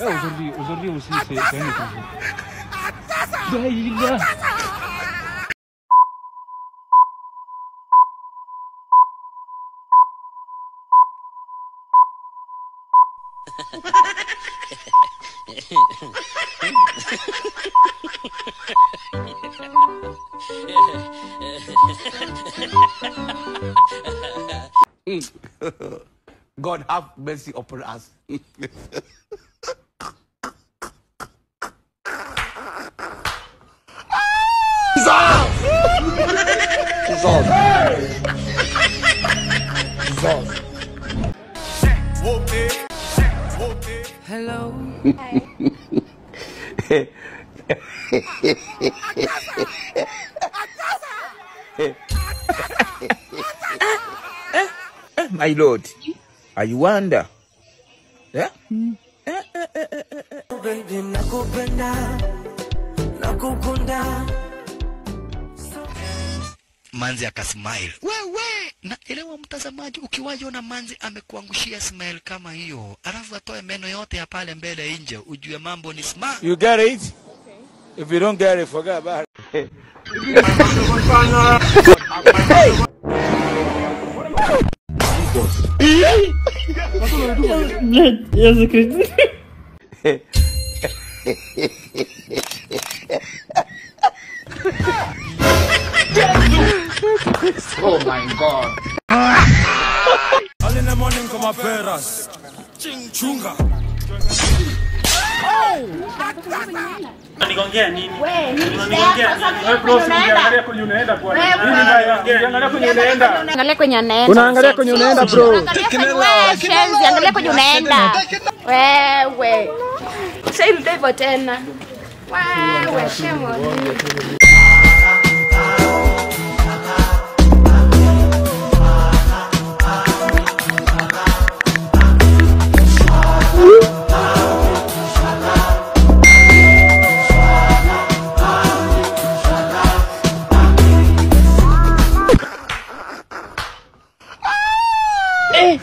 Aujourd'hui aussi, c'est un autre jour. God have mercy upon us. Jesus. Jesus. Hello. My Lord, I wonder. Yeah? Baby, nakupenda, nakukunda. Manzi akasmile. Wewe, na elewa mtazamaji, ukiwajiona manzi amekuangushia smile kama hiyo, alafu atoe meno yote ya pale mbele nje, ujue mambo ni smart. You get it? Okay. If you don't get it, forget about it. Блядь, я закричу. Oh my God. All in the morning kama peras. Chunga. Unaniongea nini? Wewe nini? Wewe bro, unaangalia kwenye unaenda bwana. Unaangalia kwenye unaenda. Angalia kwenye unaenda. Unaangalia kwenye unaenda bro. Wewe shenzi, angalia kwenye unaenda. Wewe. Sasa hivi hivyo tena. Wewe shemo. Hey!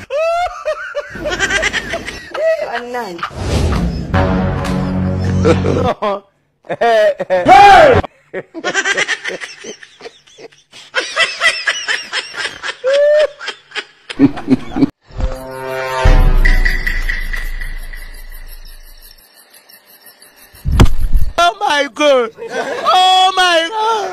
Oh my God! Oh my God!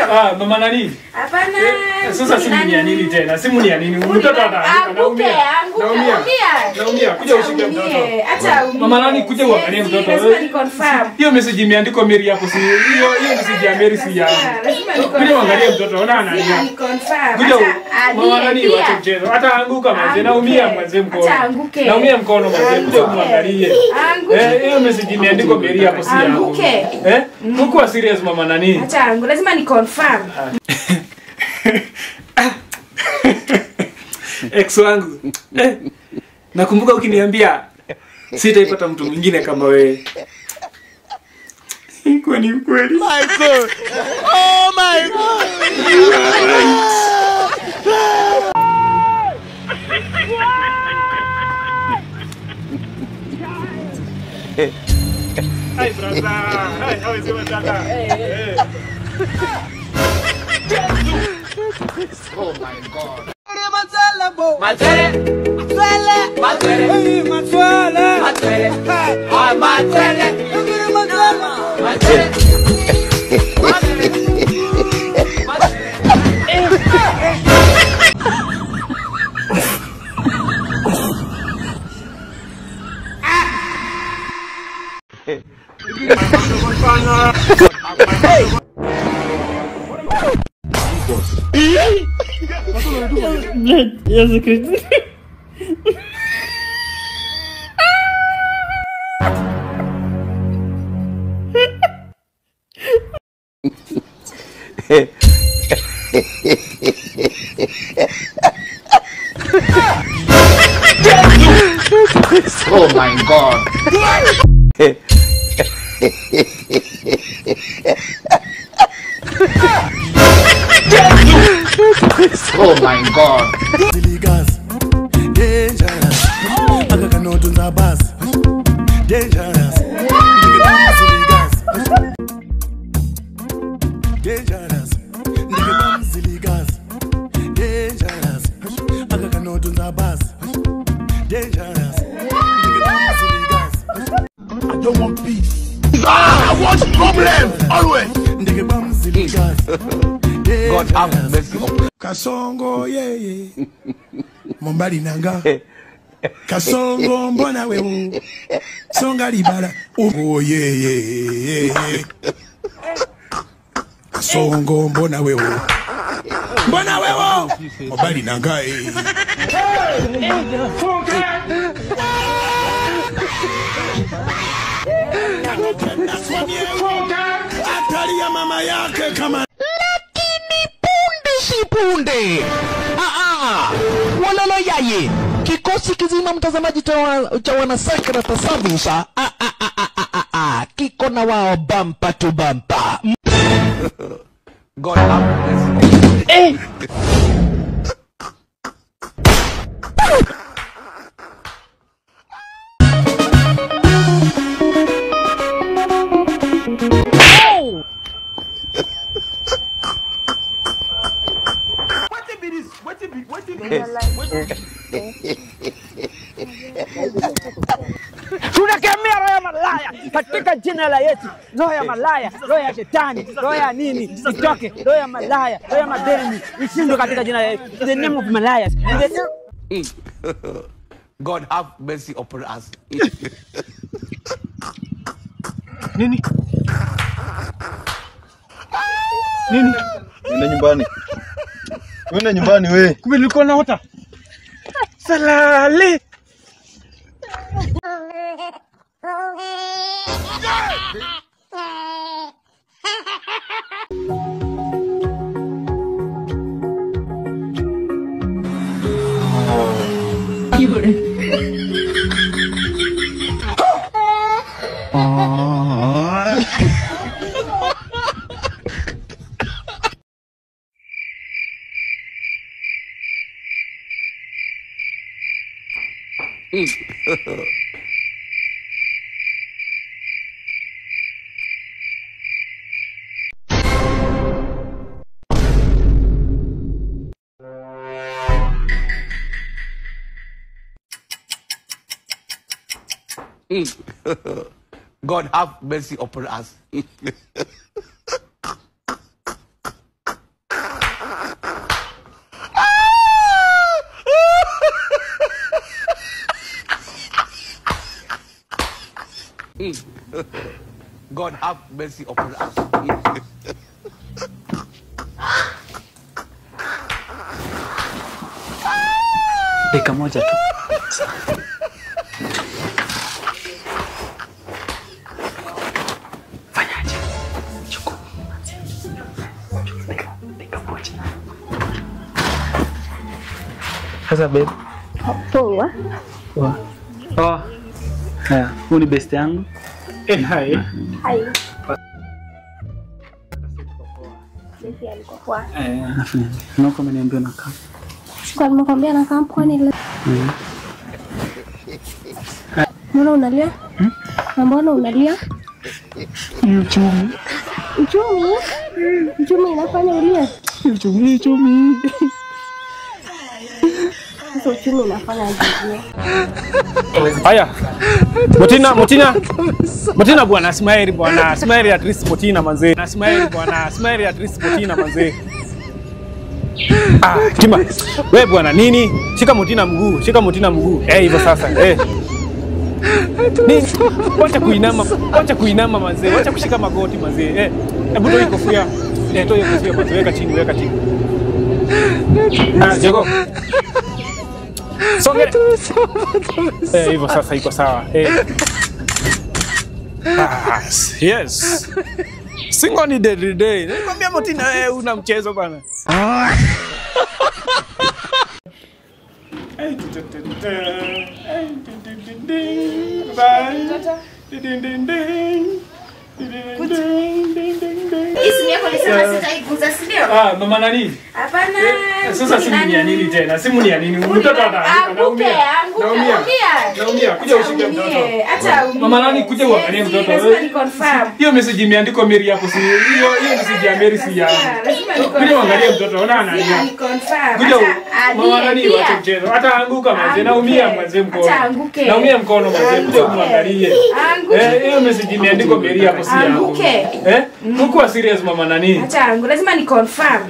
Ah, mama nani? Hapana. Sasa simu ni ya nini tena? Simu ni ya nini? Mtoto ataanguka. Naumia. Naumia. Naumia. Kuja ushike mtoto. Acha umie. Mama nani, kuja uangalie mtoto. Lazima ni confirm. Hiyo message imeandikwa Mary hapo, si hiyo hiyo message ya Mary si yangu. Kuja uangalie mtoto. Ona analia. Ni confirm. Kuja mama nani, wacha mchezo. Hata anguka mzee. Naumia mzee mkono. Acha anguke. Naumia mkono mzee. Kuja uangalie. Anguke. Hiyo message imeandikwa Mary hapo si yangu. Anguke. Eh? Mko serious mama nani? Acha angu, lazima ni confirm. Ex wangu. Nakumbuka ukiniambia sitaipata mtu mwingine kama wewe. Kwani kweli? My God. Oh my God. You are right. Hi brother. Hi, how is your brother? Hey. Oh my God. Блядь, я закричу. Oh my God. my God. Dangerous. Dangerous. Dangerous. Dangerous. Dangerous. I don't want peace. I want problems always. God have mercy. Kasongo yeah yeah. Mombali nanga. Kasongo mbona wewe. Songa libala. Oh yeah yeah yeah. Kasongo mbona wewe. Mbona wewe. Mombali nanga eh. Atalia mama yake kama. Lakini punde si punde. Walala yaye. Kikosi kizima mtazamaji cha wanasakra tasavisha kiko na wao bumper to bumper. God have mercy. Eh. Tunakemea roho ya malaya katika jina la Yesu. Roho ya malaya, roho ya shetani, roho ya nini itoke. Roho ya malaya, roho ya madeni ishindwe katika jina la Yesu. In the name of malayas. In the name... God have mercy upon us. Nini? Nini? Nenda nyumbani. Nenda nyumbani we. Kumbe nilikuwa naota. Salale. God have mercy upon us. God have mercy upon us. Dakika moja tu. Fanyaje? Chukua. Dakika moja. Sasa babe. Poa. Poa. Oh. Haya, huyu ni best yangu. Eh, hi. Hi. Sisi alikuwa poa. Eh, nafanya. Nako ameniambia nakaa. Sikuwa nimekwambia nakaa pwani leo. Mbona unalia? Mbona unalia? Uchumi. Uchumi? Uchumi inafanya ulie? Uchumi, uchumi. Sasa uchumi inafanya ulie. Haya. Motina, Motina. Motina bwana, smile bwana. Smile at least Motina manze. Na smile bwana, smile at least Motina manze. Ah, Tima. Wewe bwana nini? Shika Motina mguu, shika Motina mguu. Eh, hivyo sasa. Eh. Nini? Wacha kuinama, wacha kuinama manze. Wacha kushika magoti manze. Eh, hebu toa kofia. Eh, toa kofia kwanza, weka chini, weka chini. Ah, Jogo. Songe. Eh, hivyo sasa iko sawa. Eh. Ah, yes. Single ni deadly day. Nikwambia Motina wewe una mchezo bana. Hii simu yako nilisema sitaiguza, si ndio? Ah, mama nani? Hapana. Sasa simu ni ya nini tena? Simu ni ya nini? Mtoto ataanguka. Naumia. Naumia. Naumia. Kuja ushike mtoto. Acha umie. Mama nani, kuja uangalie mtoto. Lazima ni confirm. Hiyo message imeandikwa Mary hapo, si hiyo message ya Mary si yangu. Kuja uangalie mtoto, ona analia. Ni Kuja mama nani, wacha mchezo. Hata anguka manze, naumia manze mkono. Acha anguke. Naumia mkono manze, kuja muangalie. Anguke. Hiyo message imeandikwa Mary hapo si yangu. Anguke. Mko serious mama nani? Acha angu, lazima ni confirm.